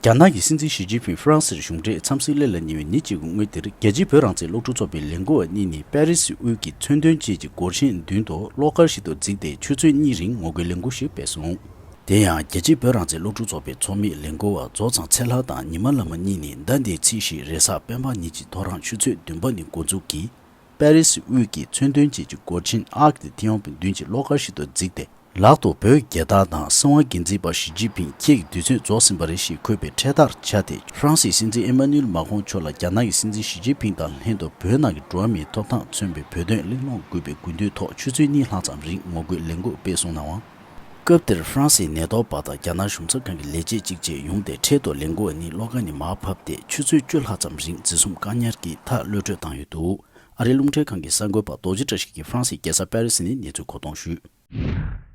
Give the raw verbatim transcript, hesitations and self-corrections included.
རྒྱ་ནག་གི་སྲིད་འཛིན་ཞི་ཅིན་ཕིང་ཧྥ་རན་སིར་གཞུང་འབྲེལ་འཚམས་གཟིགས་སླེབས་ལ་ཉེ་བའི་ཉིན་གཅིག་གི་སྔོན་དེར། རྒྱལ་སྤྱིའི་བོད་རང་བཙན་སློབ་ཕྲུག་ཚོགས་པའི་ལས་འགུལ་བ་གཉིས་ནས་པེ་རི་སིའི་དབུས་ཀྱི་མཚོན་དོན་ཅན་གྱི་སྒོར་ཆེན་མདུན་དུ་གློག་དཀར་ཞིག་ཏུ་བརྫིས་ཏེ། ཆུ་ཚོད་གཉིས་རིང་ངོ་རྒོལ་ལས་འགུལ་ཞིག་སྤེལ་སོང་། དེ་ཡང་རྒྱལ་སྤྱིའི་བོད་རང་བཙན་སློབ་ཕྲུག་ཚོགས་པའི་ཚོགས་མི་ལས་འགུལ་བ་རྫོགས་ཚང་ཚེ་ལྷ་དང་ཉི་མ་བླ་མ་གཉིས་ནས་ཟླ་འདིའི་ཚེས་བཞི་རེས་གཟའ་སྤེན་པ་ཉིན་གྱི་ཐོ་རངས་ཆུ་ཚོད་བདུན་པ་ནས་འགོ་འཛུགས་ཀྱིས། པེ་རི་སིའི་དབུས་ཀྱི་མཚོན་དོན་ཅན་གྱི་སྒོར་ཆེན་Arc de Triomphe མདུན་གྱི་གློག་དཀར་ཞིག་ཏུ་བརྫིས་ཏེ། ལག་ཏུ་བོད་རྒྱལ་དར་དང་། སྲིད་དབང་སྒེར་འཛིན་པ་ཞི་ཅིན་ཕིང་ཁྱེད་ཀྱི་དུས་ཚོད་རྫོགས་ཟིན་པ་རེད་ཞེས་འཁོད་པའི་འཕྲེད་དར་འཕྱར་ཏེ། ཧྥ་རན་སིའི་སྲིད་འཛིན་ཨེ་མ་ནུ་ཨེལ་མཱ་ཁོང་མཆོག་ལ་རྒྱ་ནག་གི་སྲིད་འཛིན་ཞི་ཅིན་ཕིང་དང་ལྷན་དུ་བོད་ནང་གི་འགྲོ་བ་མིའི་ཐོབ་ཐང་མཚོན་པའི་བོད་དོན་གླེང་སློང་དགོས་པའི་དགོས་འདུན་ཐོག་ཆུ་ཚོད་གཉིས་ལྷག་ཙམ་རིང་ངོ་རྒོལ་ལས་འགུལ་སྤེལ་སོང་ནའང་། སྐབས་དེར་ཧྥ་རན་སིའི་ནད་ཐོག་པ་དང་རྒྱ་ནག་གཞུང་ཚབ་ཁང་གི་ལས་བྱེད་ཅིག་བཅས་ཡོང་སྟེ། འཕྲལ་དུ་ལས་འགུལ་བ་གཉིས་གློག་ཀ་ནས་མར་ཕབ་སྟེ། ཆུ་ཚོད་བཅུ་ལྷག་ཙམ་རིང་འཛིན་བཟུང་བཀག་ཉར་གྱིས་མཐར་གློད་གྲོལ་བཏང་ཡོད་འདུག་ཨ་རིའི་རླུང་འཕྲིན་ཁང་གི་གསར་འགོད་པ་རྡོ་རྗེ་བཀྲ་ཤིས་ཀྱིས་ཧྥ་རན་སིའི་རྒྱལ་ས་པེ་རི་སི་ནས་གནས་ཚུལ་མཁོ་གཏོང་ཞུས།